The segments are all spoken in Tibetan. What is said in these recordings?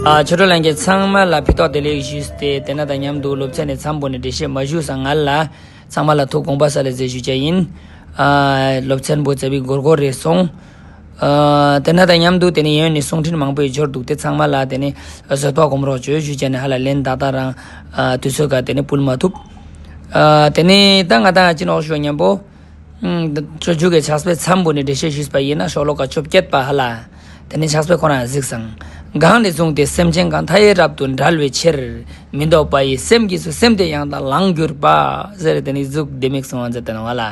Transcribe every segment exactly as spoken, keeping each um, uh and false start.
ཨ། ཆོས་གྲོགས་ལྷན་རྒྱས་ཚང་མ་ལ་ཕྱི་ཐོག་བདེ་ལེགས་ཞུས་ཏེ། དེ་ན་དང་མཉམ་དུ་སློབ་ཚན་ནི་མཚམས་པོ་ནས་འགྲེལ་བཤད་མ་ཞུས་སྔོན་ལ་ཚང་མ་ལ་ཐུགས་དགོངས་པ་སལ་ལེ་ཟེར་ཞུ་བྱ་ཡིན། ཨ། སློབ་ཚན་པོ་ཙེ་བི་གོར་གོར་རེ་སོང་། ཨ། དེ་ན་དང་མཉམ་དུ་དེ་ནི་ཡོན་ནི་གསུང་འཕྲིན་མང་པོའི་འབྱོར་འདུག་སྟེ། ཚང་མ་ལ་དེ་ནི་བཟོད་པ་སྒོམ་རོགས་བྱོས་ཞུ་བྱ་ནི་ཧ་ལ་ལན་ད་ལྟ་རང་ཨ་དུས་ཚོད་ག་དེ་ནི་ཕུལ་མ་ཐུབ། ཨ། དེ་ནི་ད་ང་དང་ཅི་ནོག་ཞུ་མཉམ་པོ། སྤྱོད་འཇུག་གི་ཕྱག་དཔེ་མཚམས་པོ་ནས་འགྲེལ་བཤད་ཞུས་པ་ཡིན་ན། ཤོ་ལོ་ཀ་བཅོ་བརྒྱད་པ་ཧ་ལ། དེ་ནས་ཕྱག་དཔེ་ཁོ་རང་གཟིགས་སང་། གང་ནས་བཟུང་སྟེ་སེམས་ཅན་གང་། མཐའ་ཡས་རབ་ཏུ་འགྲོལ་བའི་ཕྱིར། མི་ལྡོག་པ་ཡི་སེམས་ཀྱིས་སུ། སེམས་དེ་ཡང་དག་བླངས་གྱུར་པ། ཟེར་དེ་ནས་གཟུགས་ལྡེ་མིག་གསུང་བ་མཛད་དེ་ནོག་ཧ་ལ།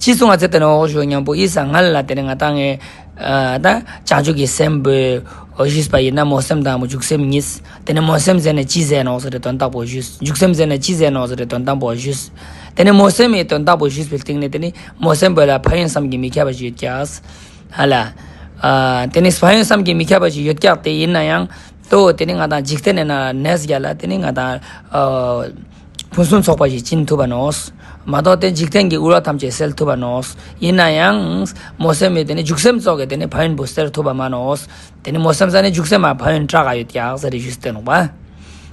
ཅི་གསུང་བ་མཛད་དེ་ནོག་ཞུ་མཉམ་པོ་ཡིན་སང་སྔོན་ལ་དེ་ནས་ང་དང་ངས་ཨ་ད་བྱང་ཆུབ་ཀྱི་སེམས་པོ་ཞུས་པ་ཡིན་ན། སྨོན་སེམས་དང་འཇུག་སེམས་གཉིས། དེ་ནས་སྨོན་སེམས་ཟེར་ན་ཅི་ཟེར་ནོག་ཟེར་ཏེ་དོན་དག་པོ་ཞུས། འཇུག་སེམས་ཟེར་ན་ཅི་ཟེར་ནོག་ཟེར་ཏེ་དོན་དག་པོ་ཞུས། དེ་ནས་སྨོན་སེམས་ཡི་དོན་དག་པོ་ཞུས་པའི་སྟེང་ནས་དེ་ནས་སྨོན་སེམས་པོ་ལ་ཕན་ཡོན་བསམ་གྱིས་མི་ཁྱབ་པ་ཞིག་ཡོད་ཀྱག་ཧ་ལ། ཨ། དེ་ནས་ཕན་ཡོན་བསམ་གྱིས་མི་ཁྱབ་པ་ཞིག་ཡོད་ཀྱག་དེ་ཡིན་ན་ཡང་ཏོ་དེ་ནས་ང་དང་འཇིག་རྟེན་ནས་ན་ནས་རྒྱ་ལ་དེ་ནས་ང་དང་ཨ་ཕུན་སུམ་ཚོགས་པ་ཞིག་སྦྱིན་ཐུབ་པ་ནོག་མ་གཏོགས་དེ་འཇིག་རྟེན་གྱི་དབུལ་བ་ཐམས་ཅད་སེལ་ཐུབ་པ་ནོག་ཡིན་ན་ཡང་སྨོན་སེམས་ཡི་དེ་ནས་འཇུག་སེམས་སོགས་ཀྱི་དེ་ནས་ཕན་ཡོན་པོ་སེལ་ཐུབ་པ་མ་ནོག་དེ་ནས་སྨོན་སེམས་ས་ནས་འཇུག་སེམས་མ་ཕན་ཡོན་དྲག་ག་ཡོད་ཀྱག་ཟེར་རེ་ཞུས་ཏེ་ནོག་པ།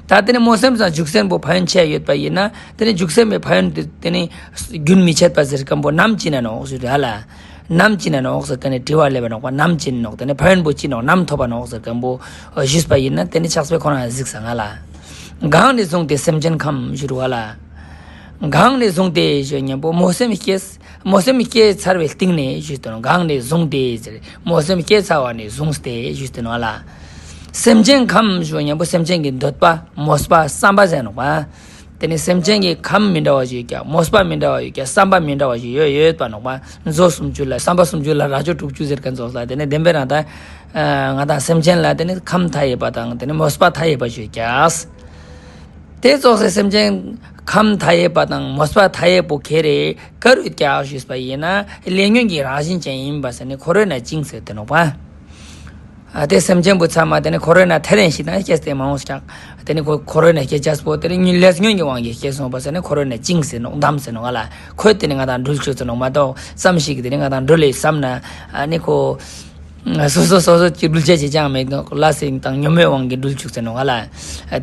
ད་དེ་ནས་སྨོན་སེམས་ས་འཇུག་སེམས་པོ་ཕན་ཡོན་ཆེ་ཡོད་པ་ཡིན་ན། དེ་ནས་འཇུག་སེམས་པའི་ཕན་ཡོན་དེ་དེ་ནས་རྒྱུན་མི་འཆད་པ་ཟེར་མཁན་པོ་ནམ་ཅི་ན་ནོག་ཞུ་རེ་ཧ་ལ། ནམ་ཅི་ན་ནོག་ཟེར་མཁན་ནི་དྲི་བ་སླེབས་པ་ནོག་པ། ནམ་ཅི་ན་ནོག་དེ་ནས་ཕན་ཡོན་པོ་ཅི་ནོག་ནམ་ཐོབ་པ་ནོག་ཟེར་མཁན་པོ་ཞུས་པ་ཡིན་ན། དེ་ནས་ཕྱག་དཔེ་ཁོ་རང་གཟིགས་སང་ང་ལ། གང་ནས་བཟུང་སྟེ་སེམས་ཅན་ཁམས་ཞུ་རུ་ཧ་ལ། གང་ནས་བཟུང་སྟེ་ཞུ་མཉམ་པོ་སྨོན་སེམས་སྐྱེས། སྨོན་སེམས་སྐྱེས་ཚར་བའི་སྟེང་ནས་ཞུས་ཏེ་ནོག་གང་ནས་བཟུང་སྟེ་ཟེར། སྨོན་སེམས་སྐྱེས་ཚར་བ་ནས་བཟུང་སྟེ་ཞུས་ཏེ་ནོག་ལ། སེམས་ཅན་ཁམས་ཞུ་མཉམ་པོ་སེམས་ཅན་གྱི་འདོད་པ་མོས་པ་བསམ་པ་ཟེར་ནོག་པ། དེ་ནས་སེམས་ཅན་གྱི་ཁམས་མི་འདྲ་བ་ཞིག་ཡོད་ཀྱག་མོས་པ་མི་འདྲ་བ་ཡོད་ཀྱག་བསམ་པ་མི་འདྲ་བ་ཞིག་ཡོད་ཡོད་པ་ནོག་པ། མཛོ་སུམ་ཅུ་ལ་བསམ་པ་སུམ་ཅུ་ལ་རྭ་ཅོ་དྲུག་ཅུ་ཟེར་མཁན་ཙོགས་ལ། དེ་ནས་བདེན་པའི་རང་ད་ང་དང་སེམས་ཅན་ལ་དེ་ནས་ཁམས་མཐའ་ཡས་པ་དང་དེ་ནས་མོས་པ་མཐའ་ཡས་པ་ཞིག་ཡོད་ཀྱག་དེ་ཙོགས་སེ་སེམས་ཅན་ཁམས་མཐའ་ཡས་པ་དང་མོས་པ་མཐའ་ཡས་པོ་ཁེ་རེ་ག་རུ་ཡོད་ཀྱག་ཞུས་པ་ཡིན་ན། ལས་ཉོན་གྱི་རང་བཞིན་ཅན་ཡིན་པ་ཟེར་ནས་འཁོར་བའི་ནང་བཅིངས་ཟེར་ཏེ་ནོག་པ། ཨ། དེ་སེམས་ཅན་པོ་ཚང་མ་དེ་ནི་འཁོར་བའི་ནང་ཐེ་རེ་ཞིག་དང་སྐྱེས་ཏེ་མ་འོངས་ཀྱང་། དེ་ནི་ཁོ་འཁོར་བའི་ནང་སྐྱེ་ཅེས་པོ་དེ་ནི་ལས་ཉོན་གྱི་དབང་གིས་སྐྱེས་སོང་བ་ཟེར་ནས་འཁོར་བའི་ནང་བཅིངས་ཟེར་ནོག་བསྡམས་ཟེར་ནོག་ང་ལ། ཁོས་དེ་ནི་ང་དང་འགྲུལ་བཅུག་ཟེར་ནོག་མ་གཏོགས་ཙམ་ཞིག་གིས་དེ་ནི་ང་དང་འགྲུལ་ལེ་བསམ་ན། ཨ་ནི་ཁོ། སོ་སོ་སོ་སོ་གྱི་འགྲུལ་བྱེད་ཅིག་ཅང་མེད་ནོག་ལ་སེང་དང་ཉོན་མོངས་དབང་གིས་འགྲུལ་བཅུག་ཟེར་ནོག་ང་ལ།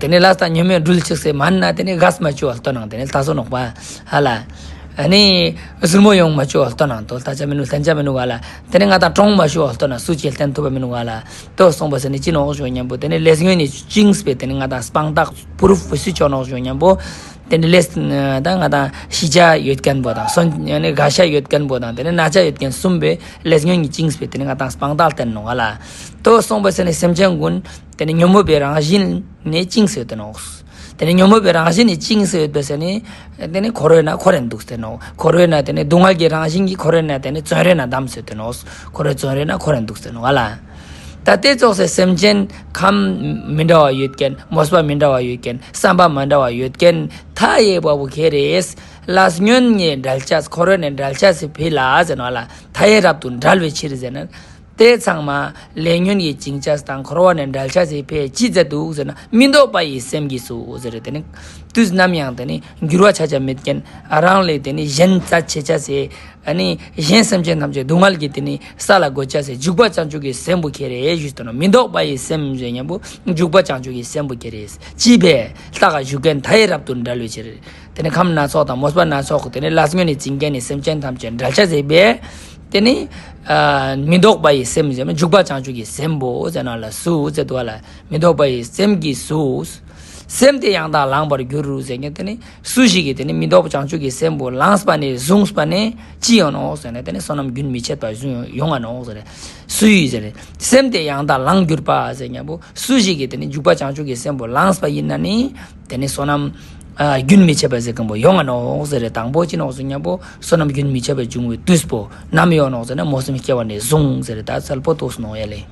དེ་ནི་ལ་སྟ་ཉོན་མོངས་འགྲུལ་བཅུག་ཟེར་མ་ན་དེ་ནི་གས་མ་བཅུག་ལྟོ་ནང་དེ་ནི་ལྟ་སོ་ནོག་པ་ཧ་ལ། ཨ་ནི་ཟུར་མོ་ཡོང་མ་བཅུག་ལྟོ་ནང་དོ་ལྟ་ཅ་མི་ནུག་ལྟན་ཅ་མི་ནུག་ང་ལ། དེ་ནི་ང་དང་གྲོངས་མ་བཅུག་ལྟོ་ན་སུ་ཅིག་ལྟན་ཐུབ་པ་མི་ནུག་ང་ལ། ལྟོ་སོང་བ་ཟེར་ནི་ཅི་ནོག་ཞུ་མཉམ་པོ་དེ་ནི་ལས་ཉོན་ནི་བཅིངས་པས་དེ་ནི་ང་དང་སྤང་ཐག་པུ་རུ་ཕུ་སུ་ཅོ་ནོག་ཞུ་མཉམ་པོ། དེ་ནི་ལས་ད་ང་དང་ཤི་ཆ་ཡོད་མཁན་པོ་དང་སོན་ནི་རྒ་ཤ་ཡོད་མཁན་པོ་དང་དེ་ནི་ན་ཆ་ཡོད་མཁན་གསུམ་པས་ལས་ཉོན་གྱི་བཅིངས་པས་དེ་ནི་ང་དང་སྤང་ཐག་བསྟན་ནོག་ང་ལ། ལྟོ་སོང་བ་ཟེར་ནི་སེམས་ཅན་ཀུན་དེ་ནི་ཉོན་མོངས་པའི་རང་བཞིན་ནས་བཅིངས་ཡོད་དེ་ནོག་དེ་ནི་ཉོན་མོངས་པའི་རང་བཞིན་ནི་བཅིངས་སུ་ཡོད་པས་ཟེར་ནི། དེ་ནི་འཁོར་བའི་ནང་འཁོར་རེ་འདུག་ཟེར་ནོག་འཁོར་བའི་ནང་དེ་ནི་སྡུག་བསྔལ་གྱི་རང་བཞིན་གྱིས་འཁོར་བའི་ནང་དེ་ནི་བཙོན་རའི་ནང་བསྡམས་སུ་ཡོད་དེ་ནོག་འཁོར་བའི་བཙོན་རའི་ནང་འཁོར་རེ་འདུག་ཟེར་ནོག་ང་ལ། ད་དེ་ཙོགས་སེ་སེམས་ཅན་ཁམས་མི་འདྲ་བ་ཡོད་མཁན་མོས་པ་མི་འདྲ་བ་ཡོད་མཁན་བསམ་པ་མི་འདྲ་བ་ཡོད་མཁན་མཐའ་ཡས་པ་བོ་ཁེ་རེ། ལས་ཉོན་ནས་འགྲོལ་ཅེས་འཁོར་བའི་ནང་འགྲོལ་ཅེས་སི་ཕི་ལ་ཟེར་ནོག་ལ། མཐའ་ཡས་རབ་ཏུ་འགྲོལ་བའི་ཕྱིར་ཟེར་ན། དེ་ཚང་མ་ལས་ཉོན་གྱི་བཅིངས་ཅེས་དང་འཁོར་བ་ནས་འགྲོལ་ཅེས་སི་ཕི་ཅི་མཛད་འདུག་ཟེར་ན། མི་ལྡོག་པ་ཡི་སེམས་ཀྱིས་སུ་ཟེར་དེ་ནི། དུས་ནམ་ཡང་དེ་ནི་འགྱུར་བ་ཆ་ཆ་མེད་མཁན་རང་ལས་དེ་ནི་གཞན་རྩ་ཆེ་ཅེས་སི། ཨ་ནི་གཞན་སེམས་ཅན་ཐམས་ཅད་སྡུག་བསྔལ་གྱི་དེ་ནི་ས་ལ་འགོད་ཅེས་སི་འཇུག་པ་བྱང་ཆུབ་ཀྱི་སེམས་པོ་ཁེ་རེ་ཞུས་ཏེ་ནོག་མི་ལྡོག་པ་ཡི་སེམས་ཟེར་མཉམ་པོ་འཇུག་པ་བྱང་ཆུབ་ཀྱི་སེམས་པོ་ཁེ་རེ། ཅི་ཕི་ལྟ་ག་ཞུགས་མཁན་མཐའ་ཡས་རབ་ཏུ་འགྲོལ་བའི་ཕྱིར། དེ་ནི་ཁམས་སྣ་ཚོགས་དང་མོས་པ་སྣ་ཚོགས་དེ་ནི་ལས་ཉོན་ནི་བཅིངས་མཁན་ནི་སེམས་ཅན་ཐམས་ཅད་འགྲོལ་ཅེས་སི་ཕི། དེ་ནི་ཨ་མི་ལྡོག་པ་ཡི་སེམས་ཟེར་མི་འཇུག་པ་བྱང་ཆུབ་ཀྱི་སེམས་པོ་ཟེར་ནོག་ལ། སུ་ཟེར་འདུག་ལ། མི་ལྡོག་པ་ཡི་སེམས་ཀྱིས་སུ། སེམས་དེ་ཡང་དག་བླངས་པར་འགྱུར་ཟེར་མཁན་དེ་ནི་སུ་ཞིག་གིས་དེ་ནི་མི་ལྡོག་པ་བྱང་ཆུབ་ཀྱི་སེམས་པོ་བླངས་པ་ནས་བཟུང་པ་ནས་ཅི་ཡོང་ནོག་ཟེར་ན། དེ་ནི་བསོད་ནམས་རྒྱུན་མི་འཆད་པ་བཟུང་ཡོང་ང་ནོག་ཟེར། སུ་ཡིས་ཟེར། སེམས་དེ་ཡང་དག་བླངས་གྱུར་པ་ཟེར་མཉམ་པོ་སུ་ཞིག་གིས་དེ་ནི་འཇུག་པ་བྱང་ཆུབ་ཀྱི་སེམས་པོ་བླངས་པ་ཡིན་ན་ནི། དེ་ནི་བསོད་ནམས་ཨ་རྒྱུན་མི་འཆད་པ་ཟེར་མཁན་པོ་ཡོང་ང་ནོག་ཟེར། དང་པོ་ཅི་ནོག་ཟེར་མཉམ་པོ་བསོད་ནམས་རྒྱུན་མི་འཆད་པ་འབྱུང་བའི་དུས་པོ་ནམ་ཡོང་ནོག་ཟེར་ན། མོས་སེམས་སྐྱེ་བ་ནས་བཟུང་ཟེར། ད་གསལ་པོ་ཏོག་ཙམ་ནོག་ཡ་ལེ།